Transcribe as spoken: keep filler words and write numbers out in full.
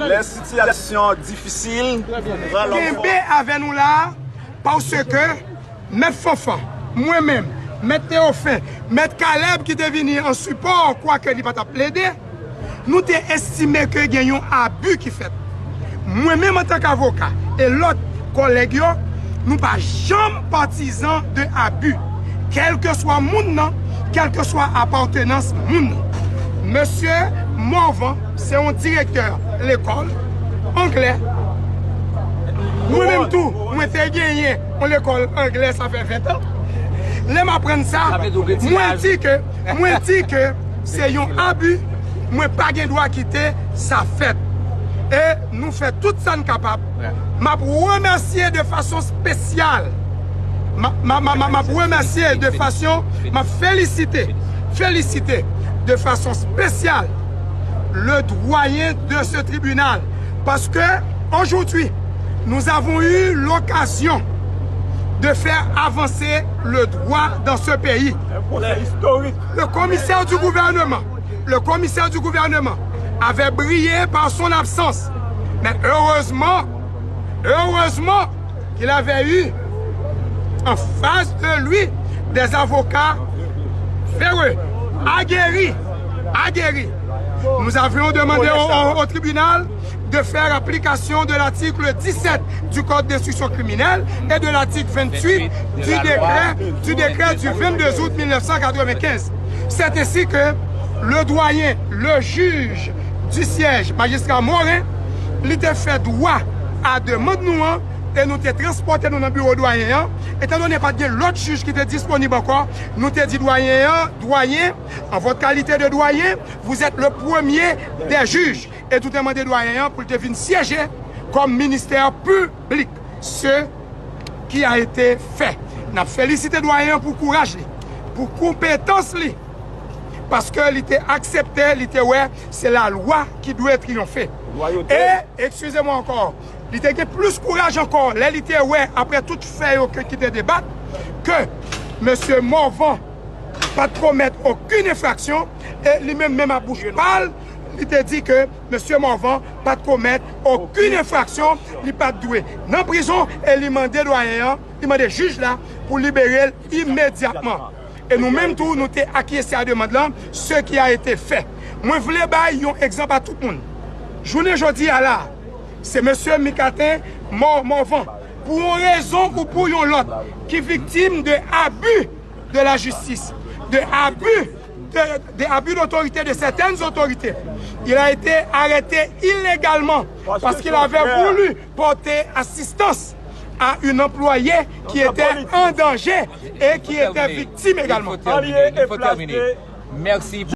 Lè sitiyasyon difisil, pran lòt fò. Kenbe avè nou la, paske Mèt Fanfan, mwen menm, Mèt Teofen, Mèt Kalèb ki te vini an sipò, kwake li pa t ap plede, nou te estime ke gen yon abi ki fèt. Mwen menm antanke avoka e lòt kòlèg yo, nou pa janm patizan de abi, kèlkeswa moun nan, kèlkeswa apatnans moun nan. Mesye Morvan se yon direktè lekòl anglè. Mwen menm tou, mwen te genyen yon lekòl anglè, sa fè ven tan. Lè m aprann sa, mwen di ke, mwen di ke se yon abi, mwen pa gen dwa kite sa fèt. E nou fè tout sa n kapab. M ap remèsye de fason espesyal, m ap, m ap, m ap, m ap remèsye de fason, m ap felisite, felisite de fason espesyal le doyen de ce tribunal, parce que aujourd'hui, nous avons eu l'occasion de faire avancer le droit dans ce pays. Le commissaire du gouvernement, le commissaire du gouvernement avait brillé par son absence. Mais heureusement, heureusement qu'il avait eu en face de lui des avocats véreux, aguerris, aguerris. Nous avions demandé au, au- au tribunal de faire application de l'article dix-sept du Code d'instruction criminelle et de l'article vingt-huit du décret, du décret du vingt-deux août mille neuf cent quatre-vingt-quinze. C'est ainsi que le doyen, le juge du siège, magistrat Morin, li te fè dwa a demann nou an, e nou te transpòte nou nan biwo dwayen an. Etandone pa t gen lòt jij ki te disponib ankò, nou te di dwayen an, Doyen, en votre qualité de doyen, vous êtes le premier des juges. E nou te mande dwayen an pou l te vin syeje kòm ministè piblik, ce qui a été fait. N ap felisite dwayen an pou kouraj li, pou konpetans li, paske li te aksepte, li te wè se lalwa ki dwe triyonfe. E, excusez-moi encore, li te gen plis kouraj ankò lè li te wè, apre tout fè yo ke, ki te debat, ke mesye Morvan pa t komèt okenn enfraksyon, e li menm, menm a bouch pa l, li te di ke mesye Morvan pa t komèt okenn enfraksyon, li pa t dwe nan prizon, e li mande dwayen an, li mande jij la pou libere l imedyatman. E nou menm tou, nou te akyese a demann lan, ce qui a été fait. Mwen vle bay yon egzanp a tout moun. Jounen jodi a la, se mesye Micatin Mor-, Morvan, pou yon rezon ou pou yon lòt, ki viktim de abi de la justice, de abus de, de abus d'autorité de certaines autorités. Il a été arrêté illégalement parce qu'il avait voulu porter assistance à une employée qui était en danger et qui était victime également. Mèsi.